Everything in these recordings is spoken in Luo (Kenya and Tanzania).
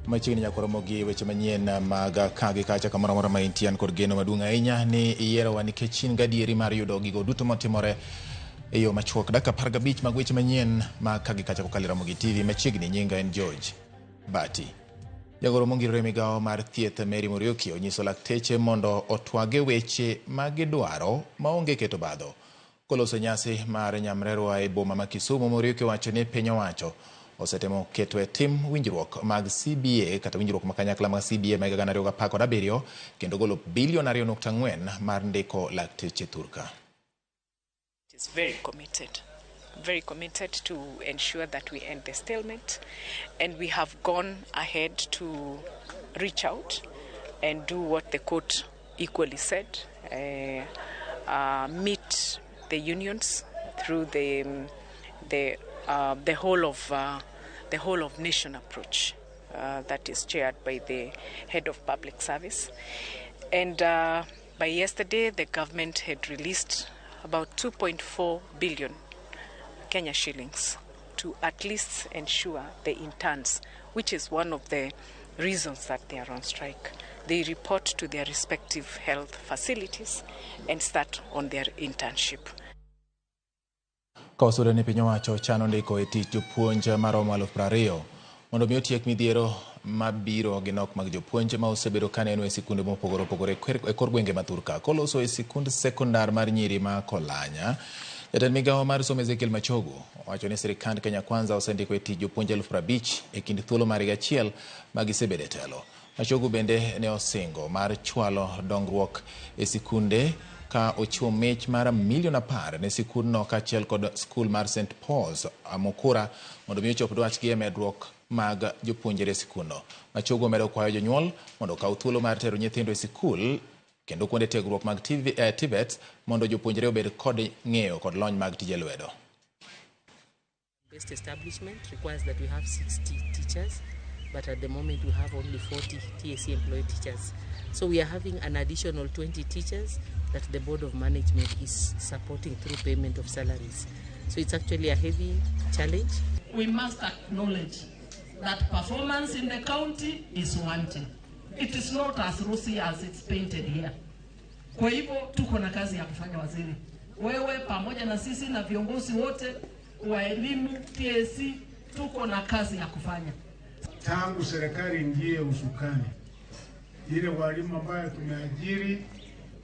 Machiegni nyaka romo gi weche manyien mag ka gi kacha kamoro amora ma intie an kod geno maduong' ahinya ni iyierowa nikech in gadieri mar yudo gigo duto motimore e yo machuok. Dakika 15 mag weche manyien mag ka gi kacha kokalo e Ramogi TV machiegni. Nyinga en George Bati. Jagoro mongirore e migawo mar thieth Mary Muriuki onyiso lakteche mondo otwage weche ma gidwaro maonge keto badho. Koloso nyasi mar nyamrerwa e boma ma Kisumu, Muriuki owacho ni piny owacho osetemo keto e tim winjruok mag CBA kata winjruok ma kanyakla mag CBA ma higa 2017 kendo golo bilion 2.4 mar ndiko lakteche thurka. Is very committed to ensure that we end the stalemate, and we have gone ahead to reach out and do what the court equally said, meet the unions through the whole of nation approach that is chaired by the head of public service. And by yesterday, the government had released about 2.4 billion Kenya shillings to at least ensure the interns, which is one of the reasons that they are on strike. They report to their respective health facilities and start on their internship. Ka osudo ni piny owacho chano ndiko e tich jopuonj maromo 20,000 mondo mi otiek midhiero mabiro gi nok mag jopuonj ma osebedo kaneno e sikunde mopogore opogore e kor gwenge ma thurka. Koloso e sikund sekondar mar nyiri ma Kolanya, jatend migawo mar somo Ezekiel Machogu owacho ni sirikand Kenya Kwanza osendiko e tich jopuonj 50,000 e kind thuolo mar higa achiel ma gisebedo e telo. Machogu bende ne osingo mar chwalo dongruok e sikunde ka ochiwo mich mar milion 10 ne sikundno kaachiel kod skul mar St Paul's Amukura mondo mi ochop dwachgi e medruok mag jopuonjre e sikundno. Machogu omedo kwayo jonyuol mondo okaw thuolo mar tero nyithindo e sikul kendo kuonde tiegruok mag TVET mondo jopuonjre obed kod ng'eyo kod lony mag tije lwedo. Best establishment requires that we have 60 teachers, but at the moment we have only 40 TSC employed teachers. So we are having an additional 20 teachers that the Board of Management is supporting through payment of salaries. So it's actually a heavy challenge. We must acknowledge that performance in the county is wanting. It is not as rosy as it's painted here. Kwa hivyo tuko na kazi ya kufanya waziri. Wewe pamoja na sisi na viongozi wote wa elimu TSC tuko na kazi ya kufanya. Tangu serikali ingie usukani, ile walimu ambayo tumeajiri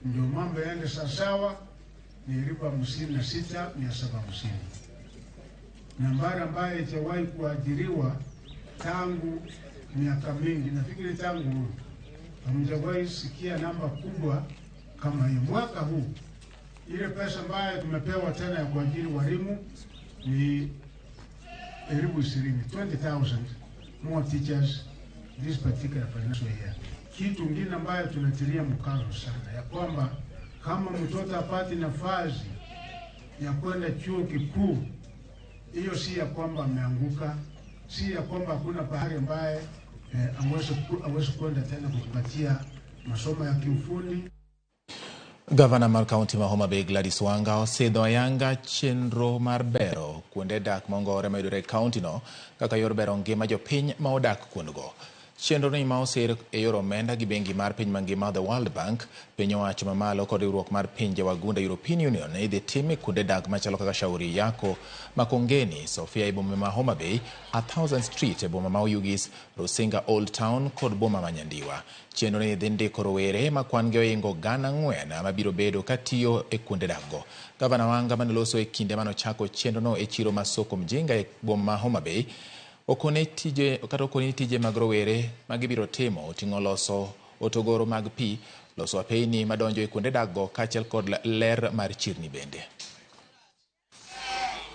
ndio mambo yaende sawasawa ni 56,750. Nambari ambayo haijawahi kuajiriwa tangu miaka mingi, nafikiri tangu hamjawahi sikia namba kubwa kama hiyo. Mwaka huu ile pesa ambayo tumepewa tena ya kuajiri walimu ni 20,000, 20,000 more teachers this particular financial year. Kitu kingine ambayo tunatilia mkazo sana ya kwamba kama mtoto apati nafasi ya kwenda chuo kikuu, hiyo si ya kwamba ameanguka, si ya kwamba hakuna pahali ambaye aweze kwenda tena kujipatia masomo ya kiufundi. Gavana mar kaunti ma Homa Bay Gladys Wanga osidho ayanga chenro mar bero kuonde dak mongore mayudore e kaunti no kaka yor bero ngima jopiny ma odak kuondgo. Chenro ni ma osir e yor omenda gi bengi mar piny mangima The World Bank, piny owacho mamalo kod riwruok mar pinje wagunda European Union idhi tim e kuonde dak machalo kaka Shauri Yako, Makongeni, Sofia e boma ma Homa Bay, 1000 Street e boma ma Oyugis, Rusinga Old Town kod boma ma Nyandiwa. Chenro ni dhi ndiko rowere ma kwan gi ohingo 4,000 mabiro bedo katiyo e kuonde dakgo. Gavana Wanga manoloso e kinde manochako chenro no e chiro ma Soko Mjinga e boma ma Homa Bay okone tije kata okone tije mag rowere ma gibiro timo oting'o loso otogoro mag pi, loso apeyni madonjo e kuonde dak go kaachiel kod ler mar chirni bende.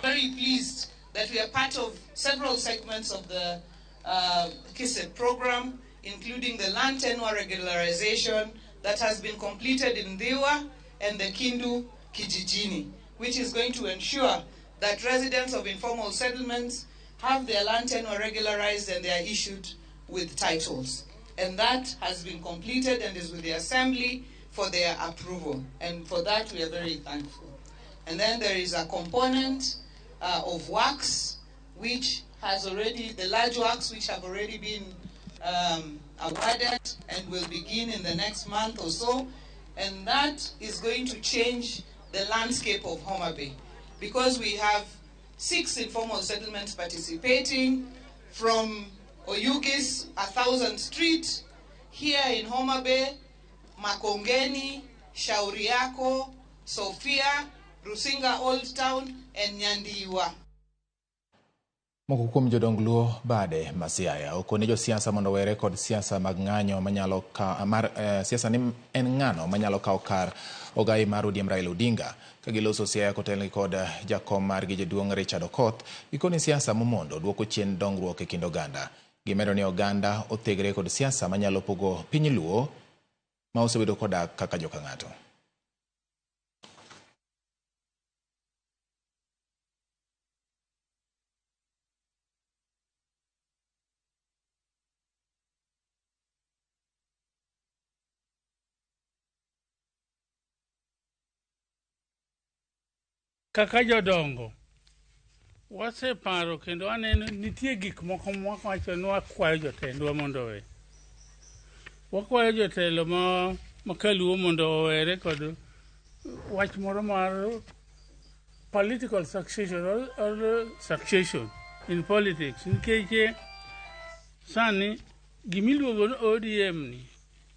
Very pleased that we are part of several segments of the KISIP program, including the land tenure regularization that has been completed in Dhiwa and the Kindu Kijijini, which is going to ensure that residents of informal settlements have their land tenure regularized and they are issued with titles. And that has been completed and is with the Assembly for their approval. And for that, we are very thankful. And then there is a component of works, which has already, the large works which have already been awarded and will begin in the next month or so. And that is going to change the landscape of Homa Bay, because we have 6 informal settlements participating from Oyugis, 1000 Street, here in Homa Bay, Makongeni, Shauriako, Sofia, Rusinga Old Town, and Nyandiwa. Moko kuom jodong Luo bade ma Siaya okone josiasa mondo owere kod siasa mag ng'anyo manyalo mar siasa ni en ng'ano manyalo kawo kar ogai mar ODM Raila Odinga. Ka giloso Siaya kotelnegi kod jakom margi jaduong' Richard Okoth, gikoni siasa momondo duoko chien dongruok e kind oganda. Gimedo ni oganda othegre kod siasa manyalo pogo piny Luo ma osebedo kodak kaka joka ng'ato. Kaka jodongo waseparo kendo aneno nitie gik moko mwawacho ni wakwayo jotendwa mondo owe. Wakwayo jotelo ma kaluo mondo owere kod wach moro mar political succession or succession in politics, nikech sani gimiluongo ni ODM ni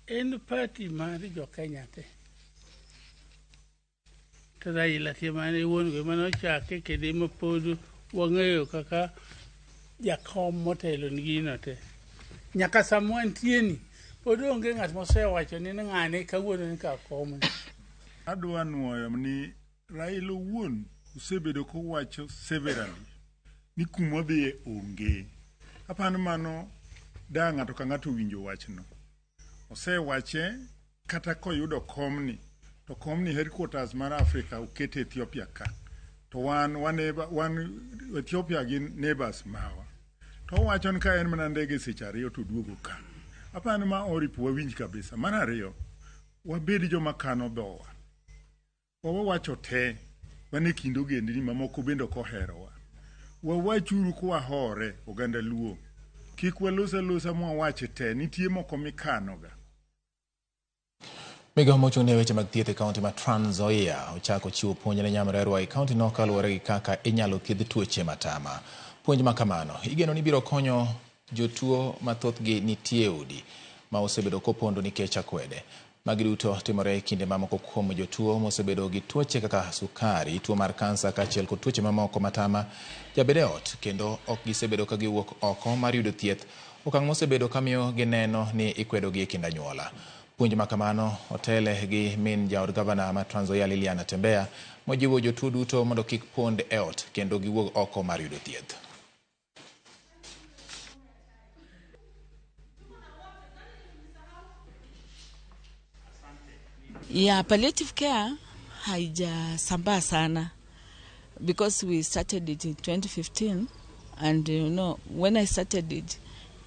en party mar jo Kenya te. To Raila mane wuon go mane ochake kendo ema pod wang'eyo kaka jakom motelo ni gino te. Nyaka sama wantie ni pod onge ng'at mosewacho ni ng'ane kawuono ni kaw komni. Adwa nuoyo ni Raila owuon osebedo kowacho severally ni kumodhiye onge. Apani mano da ng'ato ka ng'ato owinjo wachno. Osewache kata koyudo komni, to komni headquarters mar Africa okete Ethiopia ka. To wan Ethiopia gin neighbors mawa. To owacho ni ka en mana ndege seche 2 to duogo ka. Apani ma oripo wawinj kabisa. Mar ariyo, wabed joma kano dhowa. Wawacho te, wan e kind ogendni mamoko bende ok oherowa. Wawachuru kwahore oganda Luo. Kik walos alosa mwawache te, nitie moko mikanoga. Migawo mochung' ne weche mag thieth e kaunti ma Trans Nzoia ochako chiwo puonj ne nyamrerwa e kaunti no kaluwore gi kaka inyalo thiedh tuoche matama. Puonj ma kamano igeno ni biro konyo jotuo ma thothgi nitie e udi ma osebedo kopondo nikech akwede. Magi duto timore e kinde ma moko kuom jotuo mosebedo gi tuoche kaka sukari, tuo mar kansa kaachiel kod tuoche mamoko matama jabed e ot kendo ok gisebedo ka giwuok oko mar yudo thieth, okang' mosebedo kamiyo gineno ni ikwedogi e kind anyuola. Puonj ma kamano otele gi min jaod gavana ma Trans Nzoia Lilian Natembeya mojiwo jotuo duto mondo kik pond e ot kendo giwuog oko mar yudo thieth. Yeah, palliative care haijasambaa sana because we started it in 2015, and you know, when I started it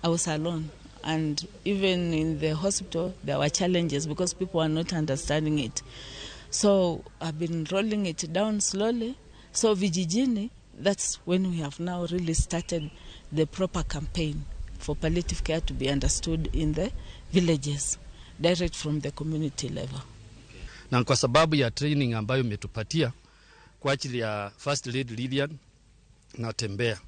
I was alone, and even in the hospital there were challenges because people were not understanding it. So I've been rolling it down slowly. So vijijini, that's when we have now really started the proper campaign for palliative care to be understood in the villages, direct from the community level. Na kwa sababu ya training ambayo umetupatia kwa ajili ya First Lady Lilian Natembeya,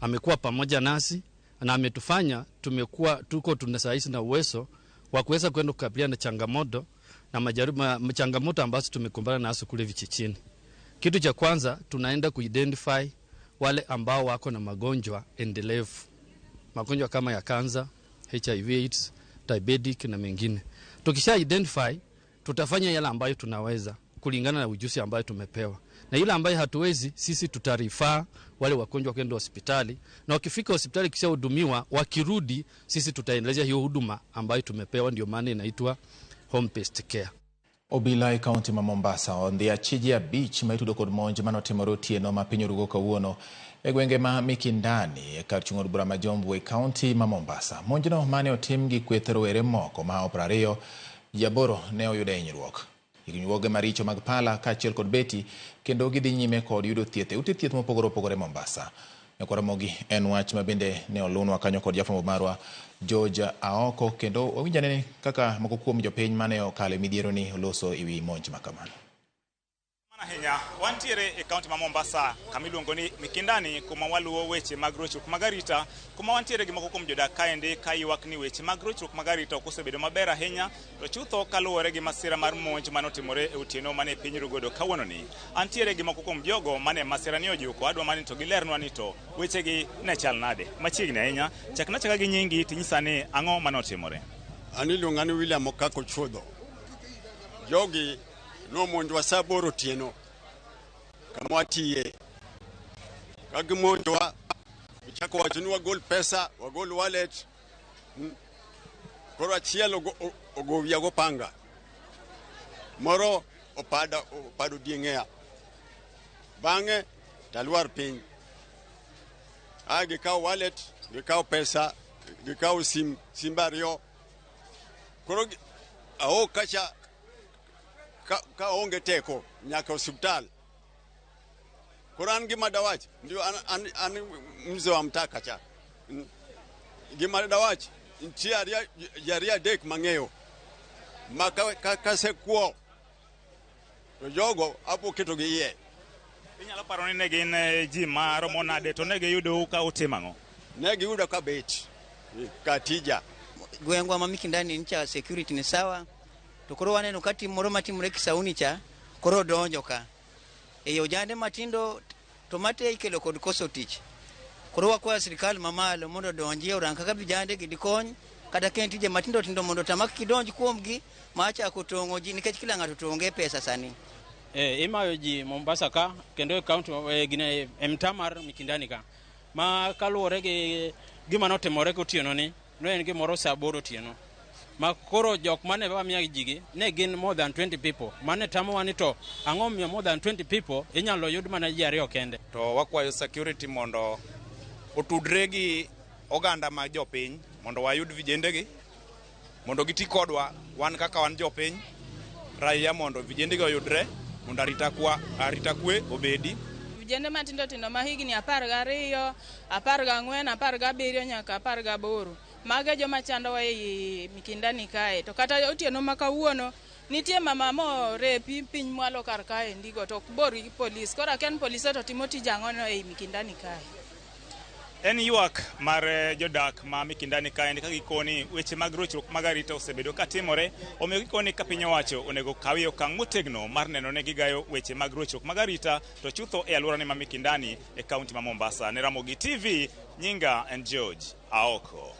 amekuwa pamoja nasi na ametufanya tumekuwa tuko tunasaizi na uwezo wa kuweza kwenda kukabiliana na changamoto na majaribu, changamoto ambazo tumekumbana nazo kule vijijini. Kitu cha kwanza tunaenda kuidentify wale ambao wako na magonjwa endelevu, magonjwa kama ya kansa, HIV AIDS, diabetic na mengine. Tukisha identify tutafanya yale ambayo tunaweza kulingana na ujuzi ambayo tumepewa, na ile ambayo hatuwezi sisi tutarefer wale wagonjwa kwenda hospitali, na wakifika hospitali kisha hudumiwa, wakirudi sisi tutaendeleza hiyo huduma ambayo tumepewa. Ndio maana inaitwa home based care. Obila e kaunti ma Mombasa ondhi achije 5 ma itudo kod monj manotimore otieno ma piny orugo kawuono e gwenge ma Mikindani e kar chung' od bura ma Jomvu e kaunti ma Mombasa. Monjno mane otim gi kweth rowere moko ma 20, ji 8 ne oyudo hinyruok. Hinyruoge maricho mag pala kaachiel kod beti kendo gidhi nyime kod yudo thieth e ute thieth mopogore opogore Mombasa. Nyakwar Ramogi en wach ma bende ne olunwa kanyo kod jafwambo marwa George Aoko kendo wawinj ane kaka moko kuom jopiny mane okalo e midhiero ni oloso e wi monj ma kamano. Ahinya wantiere e kaunti ma Mombasa kama iluongo ni Mikindani, kuma waluwo weche mag rochruok mag arita, kuma wantiere gi moko kuom jodak kaendi ka ywak ni weche mag rochruok mag arita ok osebedo maber ahinya, to chutho kaluwore gi masira mar monj manotimore e otieno mane piny rugodo kawuononi. Antiere gi moko kuom jogo mane masira ni ojuko, adwa mani to gilernwa ni to wechegi ne chal nade. Machiegni ahinya, chakna chaka gi nyingi tinyisa ni ang'o manotimore. An iluonga ni William Okako Chuodho. Jogi nomonjowa sa 8 otieno kama watiye. Ka gimonjowa, gichako wacho ni wagol pesa, wagol wallet. Koro achiel ogo wiya gopanga. Moro opada opado dieng'eya. Bang'e talwar piny. A gikawo wallet, gikawo pesa, gikawo sim, simbe 2. Koro aok kacha ka onge teko nyaka osiptal. Koro an gima dawach, ndio an mzee wa mtaa kacha. Gima dawach, nitie ji 2 3 mang'eyo ma ka kasekuo to jogo apo keto gi iye. Inyalo paro ni ne gin ji maromo nade to ne giyudou ka utimo ang'o? Ne giyudo ka bet katija. Gwengwa ma Mikindani ncha security ni sawa, to koro waneno ka tim moro matimore Kisauni cha koro donjo ka e ojande matindo to mate ikelo kod koso tich. Koro wakwayo sirikal mamalo mondo odonji orang kaka vijande gi dikony kata ka en tije matindo tindo mondo tamak kidonj kuomgi ma chako tong'o ji nikech kila ng'ato to onge pesa sani. Imayo ji Mombasa ka kendo e kaunti gine e mtaa mar Mikindani ka ma kaluwore gi gima notimore gotieno ni ne en gimoro sa 8 otieno ma koro jok mane wamiyo jigi ne gin more than 20 people mane tamowa ni to ang'o miyo more than 20 people inyalo yud mana ji 2 kende. To wakwayo security mondo otudre gi oganda mag jopiny mondo wayud vijendegi mondo giti kodwa wan kaka wan jopiny raia mondo vijendegi oyudre mondo arita kwe obedi. Vijende matindo tindo ma higni 12, 14, 17 nyaka 18 mago joma chandowa ei Mikindani kae. To kata otieno ma kawuono nitie mama morepi piny mwalo kar kae ndigo to ok bor gi polis. Koro akia ni polise to timo tij ang'o ei Mikindani kae. En ywak mar jodak ma Mikindani kaendi ka gikoni weche mag rochruok mag arita osebedo katimore, omiyo gikoni ka piny owacho onego kawie okang' motegno mar neno ne gigayo weche mag rochruok mag arita to chutho e alworane ma Mikindani e kaunti ma Mombasa. Ne Ramogi TV, nyinga en George Aoko.